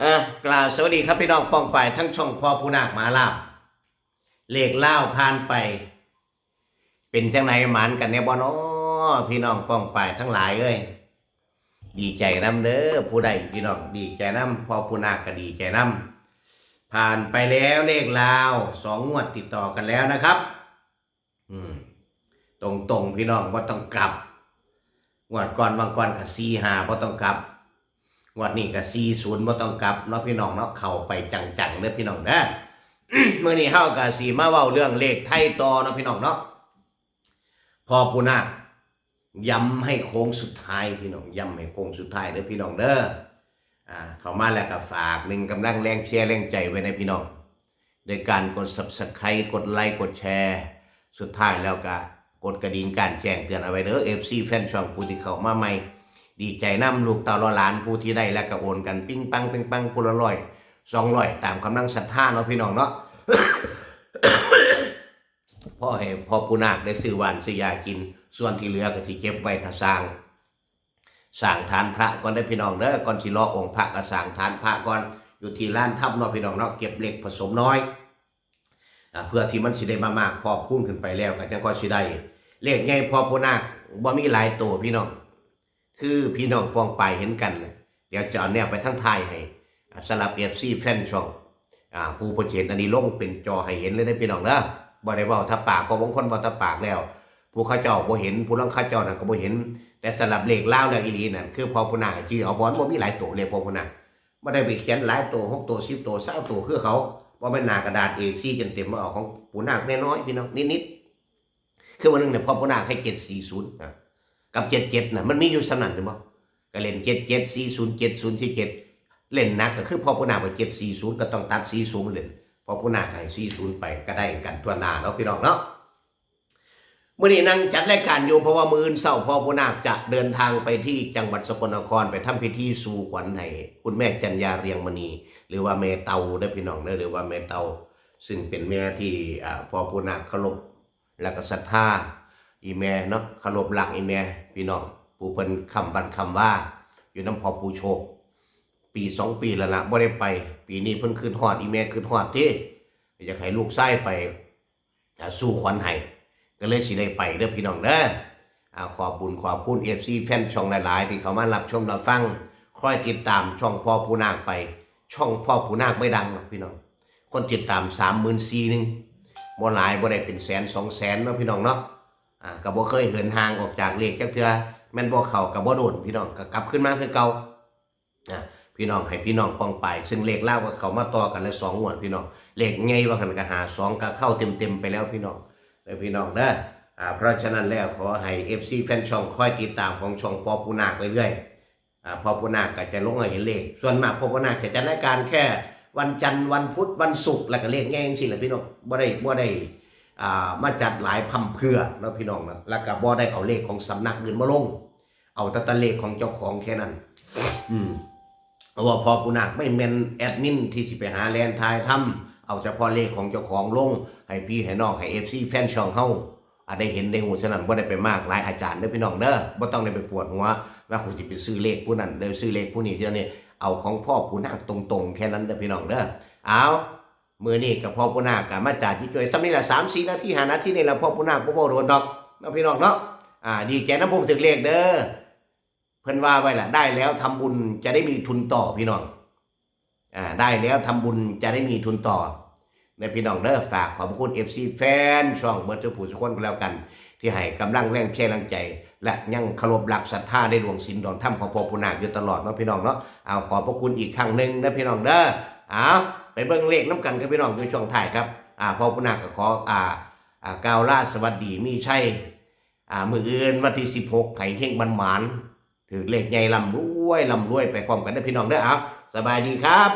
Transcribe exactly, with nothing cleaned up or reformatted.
อ่ะ กล่าวสวัสดีครับพี่น้องป้องปายทั้งช่องพ่อผู้นาคมหาลาภ เลขลาวผ่านไป เป็นจังไหนหมานกันแน่บ่น้อ พี่น้องป้องปายทั้งหลายเอ้ย ดีใจนำเด้อผู้ใดพี่น้อง ดีใจนำพ่อผู้นาคก็ดีใจนำ ผ่านไปแล้วเลขลาวสองงวดติดต่อกันแล้วนะครับ อืม ตรงๆพี่น้องบ่ต้องกลับ งวดก่อนวังก่อนก็สี่ห้าบ่ต้องกลับ งวดนี้ก็สี่ศูนย์บ่ต้องกลับเนาะพี่น้องเนาะ เข้าไปจังๆเด้อพี่น้องเด้อ มื้อนี้เฮาก็สิมาเว้าเรื่องเลขไทยต่อเนาะพี่น้องเนาะ พ่อผู้นาคย้ำให้โค้งสุดท้ายพี่น้อง ย้ำให้โค้งสุดท้ายเด้อพี่น้องเด้อ อ่า เข้ามาแล้วก็ฝากหนึ่งกำลังแรงเชียร์แรงใจไว้นะพี่น้อง โดยการกด Subscribe กดไลค์กดแชร์ สุดท้ายแล้วก็กดกระดิ่งการแจ้งเตือนเอาไว้เด้อ เอฟซี แฟนช่องผู้ที่เข้ามาใหม่ ดีใจนำลูกเต้าเหล่าหลานผู้ที่ได้แล้วก็โอนกันปิ้งปังปิ้งปังผู้ละร้อยสองร้อยตามกำลังศรัทธาเนาะพี่น้องเนาะ พ่อให้พ่อผู้นาคได้ซื้อหว่านซื้อยากิน ส่วนที่เหลือก็สิเก็บไว้ถ้าสร้าง สร้างฐานพระก่อนเด้อพี่น้องเด้อ ก่อนสิเลาะองค์พระก็สร้างฐานพระก่อน อยู่ที่ลานธรรมเนาะพี่น้องเนาะ เก็บเล็กผสมน้อย อ่า เพื่อที่มันสิได้มามากพอกพูนขึ้นไปแล้วก็จั่งค่อยสิได้ เลขใหญ่พ่อผู้นาคบ่มีหลายโตพี่น้อง คือพี่น้องป้องปายเห็นกันแหละ เดี๋ยวจะเอาแนบไว้ทั้งท้ายให้ อ่า สำหรับ เอฟซี แฟนช่อง อ่า ผู้เพิ่นสิเห็นอันนี้ลงเป็นจอให้เห็นเลยเด้อพี่น้องเด้อ บ่ได้เว้าทางปาก เพราะบางคนเว้าทางปากแล้ว ผู้เขาเจ้าบ่เห็น ผู้ลางเขาเจ้านั่นก็บ่เห็น แต่สำหรับเลขลาวแล้วอีหลีนั่น คือพ่อผู้นาคจื่อเอา เพราะมันบ่มีหลายโตเลขพ่อผู้นาค บ่ได้ไปเขียนหลายโต หกโต สิบโต ซาวโต คือเขา บ่แม่นหน้ากระดาษ เอสี่ จนเต็ม มาเอาของผู้นาคน้อยๆพี่น้อง นิดๆ คือวันหนึ่งเนี่ยพ่อผู้นาคให้ เจ็ดสี่ศูนย์ นะ กับ เจ็ดเจ็ด นะ มันมีอยู่ส่ำนั้นแม่นบ่ ก็เล่น เจ็ดเจ็ด สี่ศูนย์ เจ็ดศูนย์ สี่เจ็ด เล่นหนักก็คือพ่อผู้นาคว่า เจ็ดสี่ศูนย์ ก็ต้องตัด สี่ศูนย์ เล่น พ่อผู้นาคให้ สี่ศูนย์ ไปก็ได้กันทั่วหน้าเนาะพี่น้องเนาะ มื้อนี้นั่งจัดรายการอยู่ เพราะว่ามื้ออื่นเช้าพ่อผู้นาคจะเดินทางไปที่จังหวัดสกลนคร ไปทำพิธีสู่ขวัญให้คุณแม่จันยาเรียงมณี หรือว่าแม่เตาเด้อพี่น้องเด้อ หรือว่าแม่เตา ซึ่งเป็นแม่ที่ อ่า พ่อผู้นาคเคารพ แล้วก็ศรัทธา อีแม่เนาะ เคารพรักอีแม่ พี่น้อง ผู้เพิ่นค้ำวันค้ำวา อยู่นำพ่อปู่โชค ปีสองปีแล้วล่ะ บ่ได้ไป ปีนี้เพิ่นคิดฮอด อีแม่คิดฮอดติ อยากให้ลูกชายไป อ่า สู่ขวัญให้ ก็เลยสิได้ไปเด้อพี่น้องเด้อ อ่า ขอบบุญขอบคุณ เอฟซี แฟนช่องหลายๆ ที่เข้ามารับชมรับฟัง คอยติดตามช่องพ่อผู้นาคไป ช่องพ่อผู้นาคไม่ดังหรอกพี่น้อง คนติดตาม สามหมื่นสี่หนึ่ง บ่หลาย บ่ได้เป็นแสนสองแสนเนาะพี่น้องเนาะ อ่า ก็บ่เคยเหินห่างออกจากเลขจักเทื่อ แม่นบ่เข้าก็บ่โดนพี่น้อง ก็กลับคืนมาคือเก่า อ่ะ พี่น้องให้พี่น้องป้องปาย ซึ่งเลขลาวก็เข้ามาต่อกันแล้วสองงวดพี่น้อง เลขใหญ่ว่าหั่นก็ห้าสองก็เข้าเต็มๆไปแล้วพี่น้อง เด้อพี่น้องเด้อ อ่า เพราะฉะนั้นแล้วขอให้ เอฟซี แฟนช่องคอยติดตามของช่องพ่อผู้นาคเรื่อยๆ อ่า พ่อผู้นาคก็จะลงให้เห็นเลข ส่วนมากพ่อผู้นาคจะจัดรายการแค่วันจันทร์ วันพุธ วันศุกร์ แล้วก็เลขใหญ่จังซี่แหละพี่น้อง บ่ได้ บ่ได้ อ่า มาจัดหลายพร่ำเพรื่อเนาะพี่น้องเนาะ แล้วก็บ่ได้เอาเลขของสำนักอื่นมาลง เอาแต่ตัวเลขของเจ้าของแค่นั้น อืม เพราะว่าพ่อผู้นาคไม่แม่นแอดมินที่สิไปหาแล่นถ่ายทำ เอาเฉพาะเลขของเจ้าของลง ให้พี่ให้น้อง ให้ เอฟซี แฟนช่องเฮา อ่ะ ได้เห็นได้ฮู้ ฉะนั้นบ่ได้ไปมากหลายอาจารย์เด้อพี่น้องเด้อ บ่ต้องได้ไปปวดหัว ว่ากูสิไปซื้อเลขผู้นั้น ได้ซื้อเลขผู้นี้ เที่ยวนี้ เอาของพ่อผู้นาคตรงๆแค่นั้นเด้อพี่น้องเด้อ เอา มื้อนี้ก็พ่อผู้นาคก็มาจ่าจิตจ่วยส่ำนี้ล่ะ สามสี่นาที ห้านาทีนี่ล่ะ พ่อผู้นาคบ่เว้าโดนดอกเนาะพี่น้องเนาะ อ่า ดีใจนำผู้ถืกเลขเด้อ เพิ่นว่าไว้ล่ะ ได้แล้วทำบุญจะได้มีทุนต่อพี่น้อง อ่า ได้แล้วทำบุญจะได้มีทุนต่อ นะพี่น้องเด้อ ฝากขอบพระคุณ เอฟซี แฟนช่องเบิดทุกผู้ทุกคนก็แล้วกัน ที่ให้กำลังแรงเชียร์แรงใจ และยังเคารพรักศรัทธาในดวงศีลดวงธรรมของพ่อผู้นาคอยู่ตลอดเนาะพี่น้องเนาะ เอาขอบพระคุณอีกครั้งหนึ่งนะพี่น้องเด้อ เอาไปเบิ่งเลขนำกันครับพี่น้อง อยู่ช่วงท้ายครับ อ่า พ่อผู้นาคก็ขอ อ่า อ่า กล่าวลาสวัสดีมีชัย อ่า มื้ออื่นวันที่สิบหก ให้เฮงหมานๆ ถืกเลขใหญ่ร่ำรวยร่ำรวยไปพร้อมกันเด้อพี่น้องเด้อ เอา สบายดีครับ